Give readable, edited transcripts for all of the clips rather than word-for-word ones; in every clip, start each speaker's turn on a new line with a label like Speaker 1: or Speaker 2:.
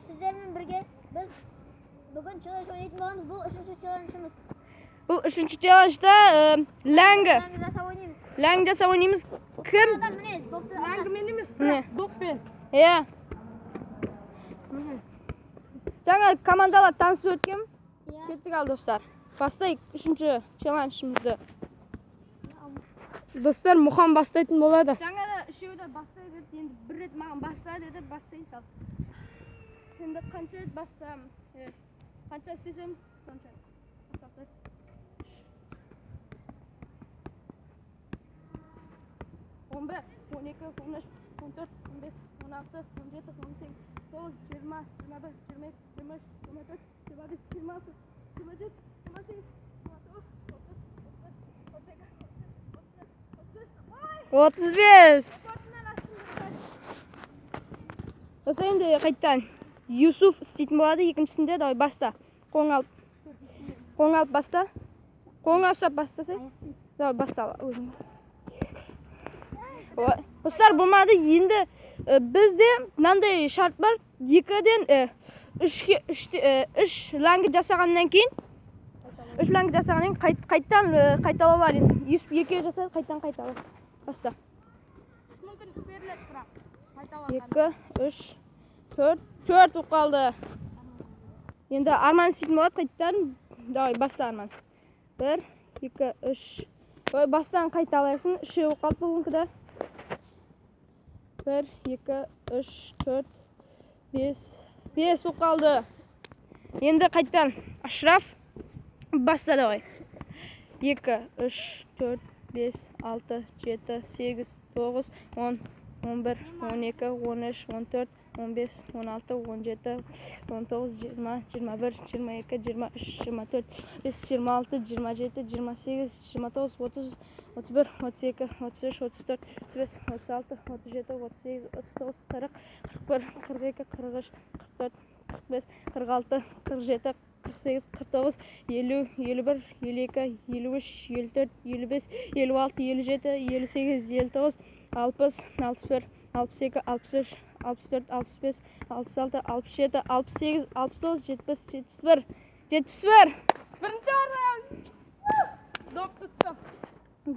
Speaker 1: Сіздермен бірге біз бүгін челлендж ойнайтын боламыз. Бұл үшінші челленджіміз.
Speaker 2: Бұл үшінші челленджда ләңгі.
Speaker 1: Ләңгі жасап ойнаймыз.
Speaker 2: Ләңгі жасап ойнаймыз. Кім?
Speaker 1: Адам міне допты.
Speaker 3: Ләңгімен емес,
Speaker 2: Міне.
Speaker 3: бірақ доппен.
Speaker 2: Иә. Жаңа командалар танысып өткен.
Speaker 1: Иә.
Speaker 2: Кеттік ал, достар. Бастайық үшінші челленджімізді.
Speaker 3: Достар, Мұхан бастайтын болады.
Speaker 2: Жаңа да үшеуі де бастай берді. Енді бір рет маған баста деді, бастай салды. Енді қанша рет бассам, қанша істесем, сонша. Бастап. 11, 12, 13, 14, 15, 16, 17, 18, 19, 20, 21, 22, 23, 24, 25, 26, 27, 28, 29, 30, 31, 32, 33.
Speaker 3: 35.
Speaker 2: Осы енді қайтадан Юсуф істейтін болады екіншісінде. Давай, баста. Қолыңа алып. Қолыңа алып баста. Қолыңа ұстап бастасай. Давай, баста өзің. Ой, достар, болмады. Енді бізде мынандай шарт бар. Екіден үшке үш ләңгі жасағаннан кейін, үш ләңгі жасағаннан кейін қайтадан қайталау бар енді. Юсуф екеу жасады, қайтадан қайталау. Баста.
Speaker 3: Мүмкіндік беріледі бірақ.
Speaker 2: 2, 3, 4, 4 болып қалды. Енді Арман істейтін болады қайтадан. Давай, баста, Арман. 1, 2, 3. Ой, бастан қайталайсың. Үшеу болып қалды бүгінгі да. 1, 2, 3, 4, 5. 5 болып қалды. Енді қайтадан Ашраф, баста, давай. 2, 3, 4, 5, 6, 7, 8, 9, 10, 11, 12, 13, 14, 15, 16, 17, 19, 20, 21, 22, 23, 24, 5, 26, 27, 28, 29, 30, 31, 32, 33, 34, 35, 36, 37, 38, 39, 40, 41, 42, 43, 44, 45, 46, 47, 48, 49, 50, 51, 52, 53, 54, 55, 56, 57, 58, 59, 60, 61, 62, 63, 64, 65, 66, 67, 68, 69, 70, 71, 71.
Speaker 3: Бірінші орын. Доп тұтты.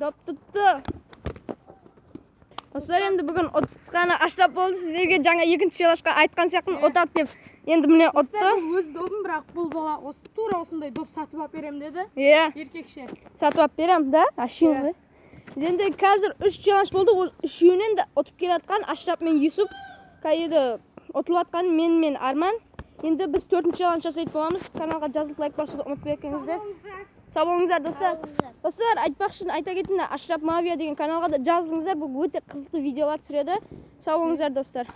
Speaker 2: Доп тұтты. Достар, енді бүгін ұтқаны Ашраф болды. Сіздерге жаңа екінші челленджға айтқан сияқтымын, ұтады деп. Енді міне ұтты.
Speaker 3: Достар, бұл өз добым, бірақ бұл бала осы тура осындай доп сатып алып беремін деді.
Speaker 2: Иә.
Speaker 3: Еркекше.
Speaker 2: Сатып алып беремін да, әшейін
Speaker 3: Иә.
Speaker 2: ғой. Енді қазір үш челлендж болды. Ол үшеуінен де ұтып келе жатқан Ашраф мен Юсуф. Қазір ұтылып жатқан мен мен Арман. Енді біз төртінші челлендж жасайтын боламыз. Каналға жазылып, лайк басуды ұмытпай кетіңіздер. Сау болыңыздар, достар. Достар, айтпақшы, айта кетейін, Ашраф Мавия деген каналға да жазылыңыздар. Бұл өте қызықты видеолар түсіреді. Сау болыңыздар, достар.